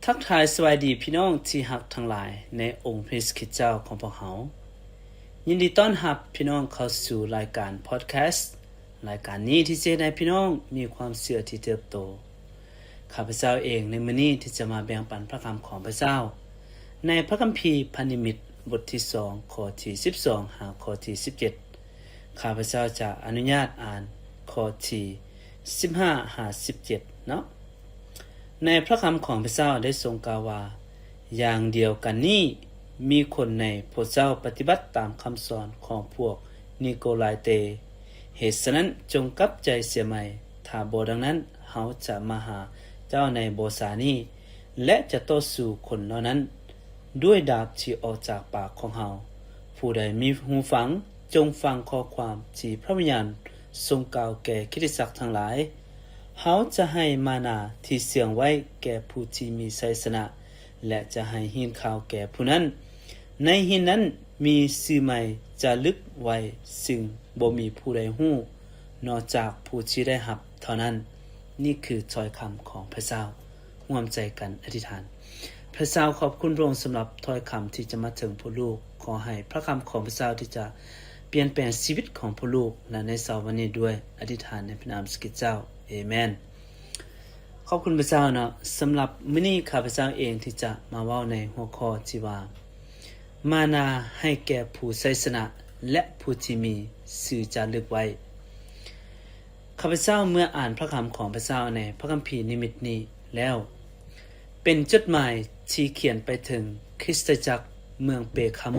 ທັກທາຍສະບາຍດີພີ່ນ້ອງທີ່ຮັກທັງຫຼາຍໃນອົງພຣະເຢຊູຄຣິດເຈົ້າຂອງພວກເຮົາ. ຍິນດີຕ້ອນຮັບພີ່ນ້ອງເຂົ້າສູ່ລາຍການພອດແຄສ. ລາຍການນີ້ທີ່ຈະເຮັດໃຫ້ພີ່ນ້ອງມີຄວາມເຊື່ອທີ່ເຕີບໂຕ. ຂ້າພະເຈົ້າເອງໃນມື້ນີ້ທີ່ຈະມາແບ່ງປັນພະຄຳຂອງພະເຈົ້າ ໃນພະຄຳພີພັນນິມິດ ບົດທີສອງ ຂໍ້ທີສິບສອງ ຫາຂໍ້ທີສິບເຈັດ. ຂ້າພະເຈົ້າຈະອະນຸຍາດອ່ານຂໍ້ທີສິບຫ້າຫາສິບເຈັດເນາະ. ໃນພະຄຳຂອງພະເຈົ້າໄດ້ຊົງກ່າວວ່າ, ຢ່າງດຽວກັນນີ້ ມີຄົນໃນພວກເຈົ້າປະຕິບັດຕາມຄຳສອນຂອງພວກນິໂກລາຍເຕ. ເຫດສະນັ້ນ, ຈົ່ງກັບໃຈເສຍໃໝ່, ຖ້າບໍ່ດັ່ງນັ້ນ, ເຮົາຈະມາຫາເຈົ້າໃນບໍ່ຊ້ານີ້ ແລະ ຈະຕໍ່ສູ້ຄົນເຫຼົ່ານັ້ນດ້ວຍດາບທີ່ອອກຈາກປາກຂອງເຮົາ. ຜູ້ໃດມີຫູຟັງ, ຈົ່ງຟັງຂໍ້ຄວາມທີ່ພະວິນຍານຊົງກ່າວແກ່ຄຣິສຕະຈັກທັງຫຼາຍ. ເຮົາຈະໃຫ້ມານາທີ່ເຊື່ອງໄວ້ແກ່ຜູ້ທີ່ມີໄຊຊະນະ ແລະ ຈະໃຫ້ຫີນຂາວແກ່ຜູ້ນັ້ນ. ໃນຫີນນັ້ນມີຊື່ໃໝ່ຈາລຶກໄວ້, ຊຶ່ງບໍ່ມີຜູ້ໃດຮູ້ ນອກຈາກຜູ້ທີ່ໄດ້ຮັບເທົ່ານັ້ນ. ນີ້ຄືຖ້ອຍຄຳຂອງພະເຈົ້າ. ຮ່ວມໃຈກັນອະທິຖານ. ພະເຈົ້າ, ຂອບຄຸນພະອົງສຳລັບຖ້ອຍຄຳທີ່ຈະມາເຖິງພວກລູກ. ຂໍໃຫ້ພະຄຳຂອງພະເຈົ້າທີ່ຈະປ່ຽນແປງຊີວິດຂອງພວກລູກ ແລະ ໃນເຊົ້າວັນນີ້ດ້ວຍອະທິຖານໃນພະນາມເຢຊູຄຣິດເຈົ້າ. ເອເມນ. ຂອບຄຸນພະເຈົ້າເນາະ. ສຳລັບມື້ນີ້ຂ້າພະເຈົ້າເອງທີ່ຈະມາເວົ້າໃນຫົວຂໍ້ທີ່ວ່າ ມານາໃຫ້ແກ່ຜູ້ໄຊຊະນະ ແລະ ຜູ້ທີ່ມີຊື່ຈາລຶກໄວ້. ຂ້າພະເຈົ້າເມື່ອອ່ານພະຄຳຂອງພະເຈົ້າໃນພະຄຳພີນິມິດນີ້ແລ້ວ, ເປັນຈົດໝາຍທີ່ຂຽນໄປເຖິງຄຣິສຕະຈັກເມືອງເປຄາໂມ.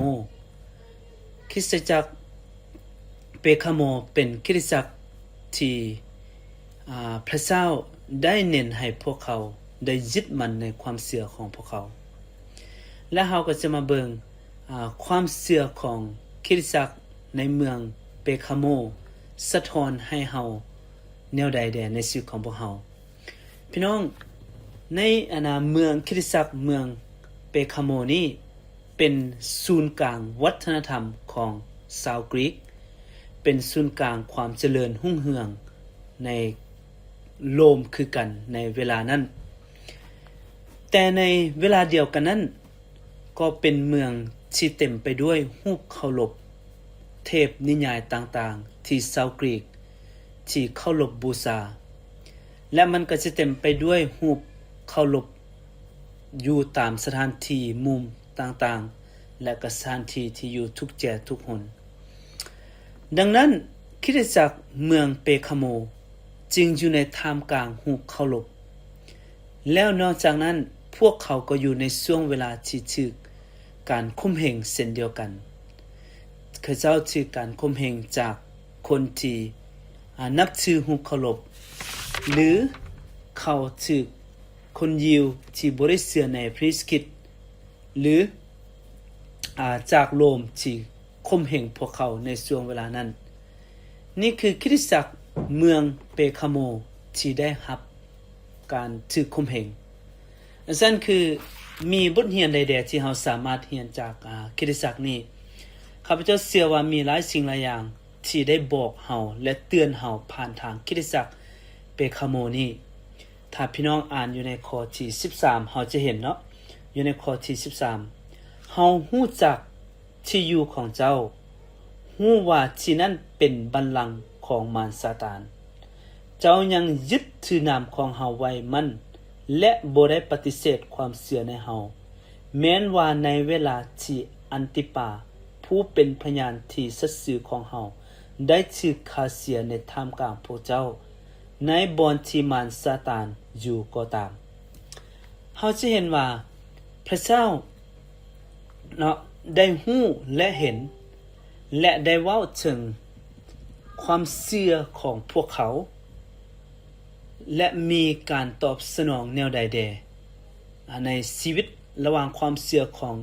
ຄຣິສຕະຈັກເປຄາໂມເປັນຄຣິສຕະຈັກທີ່ ອາ ພະເຈົ້າໄດ້ເນັ້ນໃຫ້ພວກເຂົາໄດ້ຍຶດໝັ້ນໃນຄວາມເຊື່ອຂອງພວກເຂົາ. ແລະ ເຮົາກໍຈະມາເບິ່ງ ອາ ຄວາມເຊື່ອຂອງຄຣິສຕະຈັກໃນເມືອງເປຄາໂມ ສະທ້ອນໃຫ້ເຮົາແນວໃດແດ່ໃນຊີວິດຂອງພວກເຮົາ? ພີ່ນ້ອງ, ໃນ ອາ ນາ ເມືອງຄຣິສຕະຈັກເມືອງເປຄາໂມນີ້ ເປັນສູນກາງວັດທະນະທຳຂອງຊາວກຣີກ, ເປັນສູນກາງຄວາມຈະເລີນຮຸ່ງເຮືອງໃນໂລມຄືກັນໃນເວລານັ້ນ. ແຕ່ໃນເວລາດຽວກັນນັ້ນ ກໍເປັນເມືອງທີ່ເຕັມໄປດ້ວຍຮູບເຄົາລົບເທບນິຍາຍຕ່າງໆ ທີ່ຊາວກຣີກທີ່ເຄົາລົບບູຊາ, ແລະ ມັນກໍຈະເຕັມໄປດ້ວຍຮູບເຄົາລົບ ຢູ່ຕາມສະຖານທີ່ມຸມຕ່າງໆ ແລະ ກໍສະຖານທີ່ທີ່ຢູ່ທຸກແຈທຸກຫົນ. ດັ່ງນັ້ນ, ຄຣິສຕະຈັກເມືອງເປຄາໂມຈຶ່ງຢູ່ໃນທ່າມກາງຮູບເຄົາລົບ. ແລ້ວນອກຈາກນັ້ນ, ພວກເຂົາກໍຢູ່ໃນຊ່ວງເວລາທີ່ຖືກການຂົ່ມເຫງເຊັ່ນດຽວກັນ. ເຂົາເຈົ້າຖືກການຂົ່ມເຫງຈາກຄົນທີ່ ອາ ນັບຖືຮູບເຄົາລົບ, ຫຼື ເຂົາຖືກ ຄົນຢິວທີ່ບໍ່ໄດ້ເຊື່ອໃນພຣະເຢຊູຄຣິດ ຫຼື ອາ ຈາກໂລມທີ່ຂົ່ມເຫງພວກເຂົາໃນຊ່ວງເວລານັ້ນ. ນີ້ຄືຄຣິສຕະຈັກເມືອງເປຄາໂມທີ່ໄດ້ຮັບການຖືກຂົ່ມເຫງ. ອັນຊັ້ນຄືມີບົດຮຽນໃດແດ່ທີ່ເຮົາສາມາດຮຽນຈາກ ອາ ຄຣິສຕະຈັກນີ້? ຂ້າພະເຈົ້າເຊື່ອວ່າມີຫຼາຍສິ່ງຫຼາຍຢ່າງທີ່ໄດ້ບອກເຮົາ ແລະ ເຕືອນເຮົາຜ່ານທາງຄຣິສຕະຈັກເປຄາໂມນີ້. ຖ້າພີ່ນ້ອງອ່ານຢູ່ໃນຂໍ້ທີສິບສາມ ເຮົາຈະເຫັນເນາະ, ຢູ່ໃນຂໍ້ທີສິບສາມ, ເຮົາຮູ້ຈັກທີ່ຢູ່ຂອງເຈົ້າ, ຮູ້ວ່າທີ່ນັ້ນເປັນບັນລັງຂອງມານຊາຕານ. ເຈົ້າຍັງຍຶດຖືນາມຂອງເຮົາໄວ້ໝັ້ນ ແລະ ບໍ່ໄດ້ປະຕິເສດຄວາມເຊື່ອໃນເຮົາ, ແມ່ນວ່າໃນເວລາທີ່ອັນຕິປາ ຜູ້ເປັນພະຍານທີ່ສັດຊື່ຂອງເຮົາ ໄດ້ຖືກຂ້າເສຍໃນທ່າມກາງພວກເຈົ້າ ໃນບ່ອນທີ່ມານຊາຕານຢູ່ກໍຕາມ. ເຮົາຈະເຫັນວ່າພະເຈົ້າເນາະ ໄດ້ຮູ້ ແລະ ເຫັນ ແລະ ໄດ້ເວົ້າເຖິງຄວາມເຊື່ອຂອງພວກເຂົາ ແລະ ມີການຕອບສະໜອງແນວໃດແດ່ ອາ ໃນຊີວິດ ລະຫວ່າງຄວາມເຊື່ອຂອງ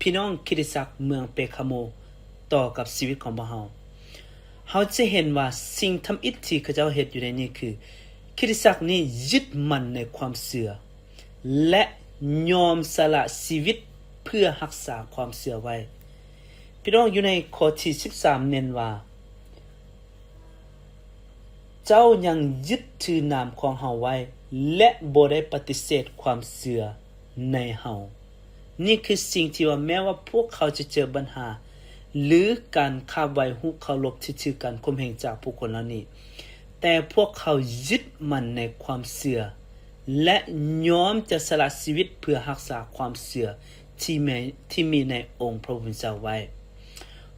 ພີ່ນ້ອງຄຣິສຕະຈັກເມືອງເປຄາໂມຕໍ່ກັບຊີວິດຂອງພວກເຮົາ. ເຮົາຈະເຫັນວ່າສິ່ງທຳອິດທີ່ເຂົາເຈົ້າເຮັດຢູ່ໃນນີ້ຄື ຄຣິສຕະຈັກນີ້ຍຶດໝັ້ນໃນຄວາມເຊື່ອ ແລະ ຍອມສະຫຼະຊີວິດເພື່ອຮັກສາຄວາມເຊື່ອໄວ້. ພີ່ນ້ອງ, ຢູ່ໃນຂໍ້ທີສິບສາມເນັ້ນວ່າ ເຈົ້າຍັງຍຶດຖືນາມຂອງເຮົາໄວ້ ແລະ ບໍ່ໄດ້ປະຕິເສດຄວາມເຊື່ອ ໃນເຮົາ. ນີ້ຄືສິ່ງທີ່ວ່າແມ້ວ່າພວກເຂົາຈະເຈີບັນຫາ ຫຼື ການຄາບໄຫວ້ຮູບເຄົາລົບທີ່ຖືກການຂົ່ມເຫງຈາກຜູ້ຄົນເຫຼົ່ານີ້, ແຕ່ພວກເຂົາຍຶດໝັ້ນໃນຄວາມເຊື່ອ ແລະ ຍອມຈະສະຫຼະຊີວິດເພື່ອຮັກສາຄວາມເຊື່ອທີ່ແມ່ ທີ່ມີໃນອົງພະຜູ້ເປັນເຈົ້າໄວ້.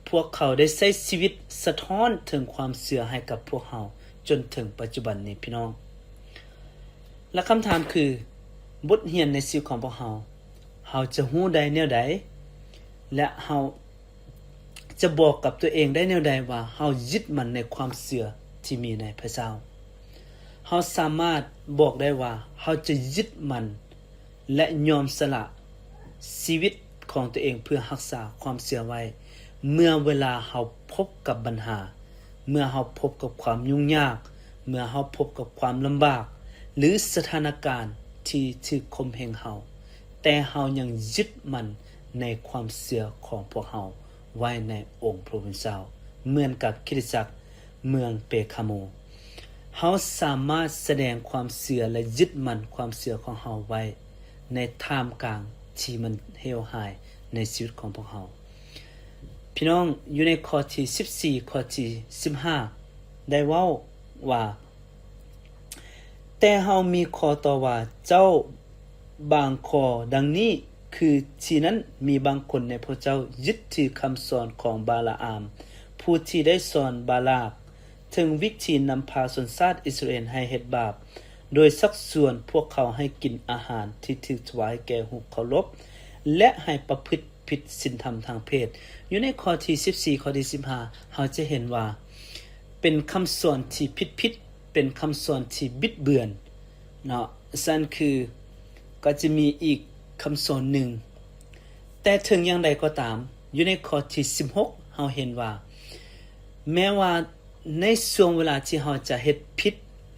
ພວກເຂົາໄດ້ໃຊ້ຊີວິດສະທ້ອນເຖິງຄວາມເຊື່ອໃຫ້ກັບພວກເຮົາຈົນເຖິງປັດຈຸບັນນີ້, ພີ່ນ້ອງ. ແລະ ຄຳຖາມຄື, ບົດຮຽນໃນຊີວິດຂອງພວກເຮົາ, ເຮົາຈະຮູ້ໄດ້ແນວໃດ ແລະ ເຮົາຈະບອກກັບຕົວເອງໄດ້ແນວໃດວ່າເຮົາຍຶດໝັ້ນໃນຄວາມເຊື່ອທີ່ມີໃນພະເຈົ້າ? ເຮົາສາມາດບອກໄດ້ວ່າເຮົາຈະຍຶດໝັ້ນ ແລະ ຍອມສະຫຼະຊີວິດຂອງຕົວເອງເພື່ອຮັກສາຄວາມເຊື່ອໄວ້ ເມື່ອເວລາເຮົາພົບກັບບັນຫາ, ເມື່ອເຮົາພົບກັບຄວາມຫຍຸ້ງຍາກ, ເມື່ອເຮົາພົບກັບຄວາມລຳບາກ ຫຼື ສະຖານະການທີ່ຖືກຂົ່ມເຫງເຮົາ, ແຕ່ເຮົາຍັງຍຶດໝັ້ນໃນຄວາມເຊື່ອຂອງພວກເຮົາໄວ້ໃນອົງພະຜູ້ເປັນເຈົ້າ, ເໝືອນກັບຄຣິສຕະຈັກເມືອງເປຄາໂມ. ເຮົາສາມາດສະແດງຄວາມເຊື່ອ ແລະ ຍຶດໝັ້ນຄວາມເຊື່ອຂອງເຮົາໄວ້ໃນທ່າມກາງທີ່ມັນເຫວຫາຍໃນຊີວິດຂອງພວກເຮົາ. ພີ່ນ້ອງ, ຢູ່ໃນຂໍ້ທີສິບສີ່ ຂໍ້ທີສິບຫ້າ ໄດ້ເວົ້າວ່າ, ແຕ່ເຮົາມີຂໍ້ຕໍ່ວ່າເຈົ້າບາງຂໍ້ດັ່ງນີ້, ຄືທີ່ນັ້ນມີບາງຄົນໃນພວກເຈົ້າຍຶດຖືຄຳສອນຂອງບາລາອາມ, ຜູ້ທີ່ໄດ້ສອນບາລາກ ເຖິງວິທີນຳພາຊົນຊາດອິດສະຣາເອນໃຫ້ເຮັດບາບ, ໂດຍຊັກຊວນພວກເຂົາໃຫ້ກິນອາຫານທີ່ຖືກຖວາຍແກ່ຮູບເຄົາລົບ ແລະ ໃຫ້ປະພຶດຜິດສິນທຳທາງເພດ. ຢູ່ໃນຂໍ້ທີສິບສີ່ ຂໍ້ທີສິບຫ້າ ເຮົາຈະເຫັນວ່າເປັນຄຳສອນທີ່ຜິດໆ, ເປັນຄຳສອນທີ່ບິດເບືອນເນາະ. ຊັ້ນຄືກໍຈະມີອີກຄຳສອນໜຶ່ງ. ແຕ່ເຖິງຢ່າງໃດກໍຕາມ, ຢູ່ໃນຂໍ້ທີສິບຫົກ ເຮົາເຫັນວ່າ ແມ້ວ່າ ໃນຊ່ວງເວລາທີ່ເຮົາຈະເຮັດຜິດ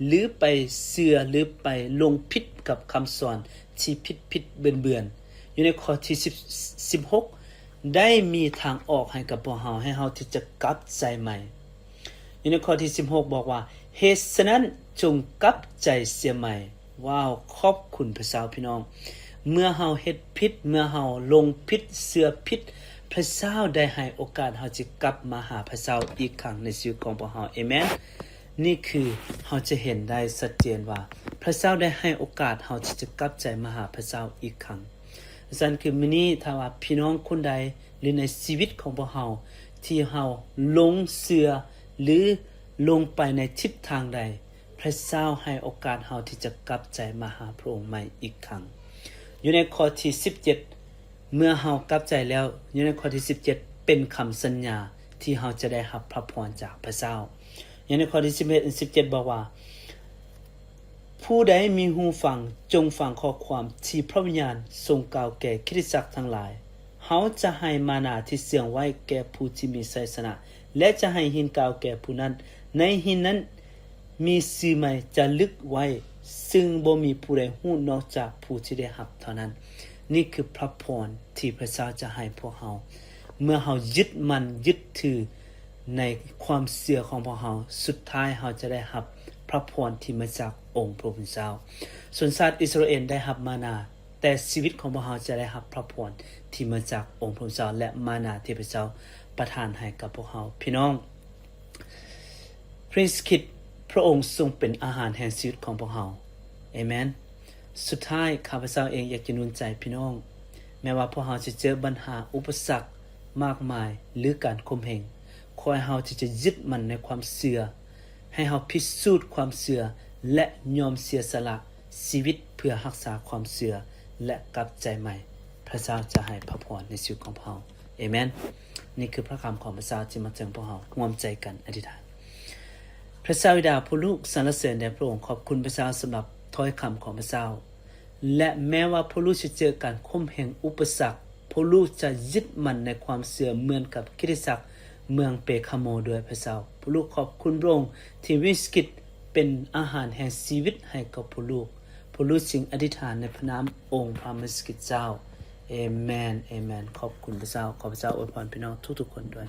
ຫຼື ໄປເຊື່ອ ຫຼື ໄປຫຼົງຜິດກັບຄຳສອນທີ່ຜິດໆເບືອນໆ, ຢູ່ໃນຂໍ້ທີສິບ ສິບຫົກ ໄດ້ມີທາງອອກໃຫ້ກັບພວກເຮົາ, ໃຫ້ເຮົາທີ່ຈະກັບໃຈໃໝ່. ຢູ່ໃນຂໍ້ທີສິບຫົກບອກວ່າ, ເຫດສະນັ້ນ ຈົ່ງກັບໃຈເສຍໃໝ່. ວ້າວ, ຂອບຄຸນພະເຈົ້າ, ພີ່ນ້ອງ. ເມື່ອເຮົາເຮັດຜິດ, ເມື່ອເຮົາຫຼົງຜິດ, ເຊື່ອຜິດ, ພະເຈົ້າໄດ້ໃຫ້ໂອກາດເຮົາຈະກັບມາຫາພະເຈົ້າອີກຄັ້ງໃນຊີວິດຂອງພວກເຮົາ. ເອເມນ. ນີ້ຄືເຮົາຈະເຫັນໄດ້ຊັດເຈນວ່າ ພະເຈົ້າໄດ້ໃຫ້ໂອກາດເຮົາທີ່ຈະກັບໃຈມາຫາພະເຈົ້າອີກຄັ້ງ. ຊັ້ນຄືມື້ນີ້ ຖ້າວ່າພີ່ນ້ອງຄົນໃດ ຫຼື ໃນຊີວິດຂອງພວກເຮົາ ທີ່ເຮົາຫຼົງເຊື່ອ ຫຼື ຫຼົງໄປໃນທິດທາງໃດ, ພະເຈົ້າໃຫ້ໂອກາດເຮົາທີ່ຈະກັບໃຈມາຫາພະອົງໃໝ່ອີກຄັ້ງ. ຢູ່ໃນຂໍ້ທີສິບເຈັດ ເມື່ອເຮົາກັບໃຈແລ້ວ, ຢູ່ໃນຂໍ້ທີສິບເຈັດ ເປັນຄຳສັນຍາທີ່ເຮົາຈະໄດ້ຮັບພະພອນຈາກພະເຈົ້າ. ຢູ່ໃນຂໍ້ທີສິບເອັດ ສິບເຈັດ ບອກວ່າ, ຜູ້ໃດມີຫູຟັງ, ຈົ່ງຟັງຂໍ້ຄວາມທີ່ພະວິນຍານຊົງກ່າວແກ່ຄຣິສຕະຈັກທັງຫຼາຍ. ເຮົາຈະໃຫ້ມານາທີ່ເຊື່ອງໄວ້ແກ່ຜູ້ທີ່ມີໄຊຊະນະ, ແລະ ຈະໃຫ້ຫີນກ່າວແກ່ຜູ້ນັ້ນ. ໃນຫີນນັ້ນ ມີຊື່ໃໝ່ຈາລຶກໄວ້, ຊຶ່ງບໍ່ມີຜູ້ໃດຮູ້ນອກຈາກຜູ້ທີ່ໄດ້ຮັບເທົ່ານັ້ນ. ນີ້ຄືພະພອນທີ່ພະເຈົ້າຈະໃຫ້ພວກເຮົາ. ເມື່ອເຮົາຍຶດໝັ້ນຍຶດຖືໃນຄວາມເຊື່ອຂອງພວກເຮົາ, ສຸດທ້າຍເຮົາຈະໄດ້ຮັບພະພອນທີ່ມາຈາກອົງພະຜູ້ເປັນເຈົ້າ. ຊົນຊາດອິດສະຣາເອນໄດ້ຮັບມານາ, ແຕ່ຊີວິດຂອງພວກເຮົາຈະໄດ້ຮັບພະພອນທີ່ມາຈາກອົງພະເຈົ້າ ແລະ ມານາທີ່ພະເຈົ້າປະທານໃຫ້ກັບພວກເຮົາ. ພີ່ນ້ອງ, ພະເຢຊູຄຣິດ ພະອົງຊົງເປັນອາຫານແຫ່ງຊີວິດຂອງພວກເຮົາ. ເອເມນ. ສຸດທ້າຍ, ຂ້າພະເຈົ້າເອງຢາກຈະໜູນໃຈພີ່ນ້ອງ, ແມ້ວ່າພວກເຮົາຈະເຈີບັນຫາ, ອຸປະສັກມາກມາຍ ຫຼື ການຂົ່ມເຫງ, ຂໍໃຫ້ເຮົາທີ່ຈະຍຶດໝັ້ນໃນຄວາມເຊື່ອ, ໃຫ້ເຮົາພິສູດຄວາມເຊື່ອ ແລະ ຍອມເສຍສະຫຼະ ຊີວິດເພື່ອຮັກສາຄວາມເຊື່ອ ແລະ ກັບໃຈໃໝ່, ພະເຈົ້າຈະໃຫ້ພະພອນໃນຊີວິດຂອງເຮົາ. ເອເມນ. ນີ້ຄືພະຄຳຂອງພະເຈົ້າທີ່ມາເຖິງພວກເຮົາ. ຮ່ວມໃຈກັນອະທິຖານ. ພະເຈົ້າບິດາ, ພວກລູກສັນລະເສີນແດ່ພະອົງ. ຂອບຄຸນພະເຈົ້າສຳລັບຖ້ອຍຄຳຂອງພະເຈົ້າ. ແລະ ແມ້ວ່າພວກລູກຈະເຈີການຂົ່ມເຫງ, ອຸປະສັກ, ພວກລູກຈະຍຶດໝັ້ນໃນຄວາມເຊື່ອເໝືອນກັບຄຣິສຕະຈັກເມືອງເປຄາໂມດ້ວຍພະເຈົ້າ. ພວກລູກຂອບຄຸນພະອົງທີ່ວິສກິດເປັນອາຫານແຫ່ງຊີວິດໃຫ້ກັບພວກລູກ. ພວກລູກຈຶ່ງອະທິຖານໃນພະນາມອົງພະເຢຊູຄຣິດເຈົ້າ. ເອເມນ, ເອເມນ. ຂອບຄຸນພະເຈົ້າ. ຂໍພະເຈົ້າອວຍພອນພີ່ນ້ອງທຸກໆຄົນດ້ວຍ.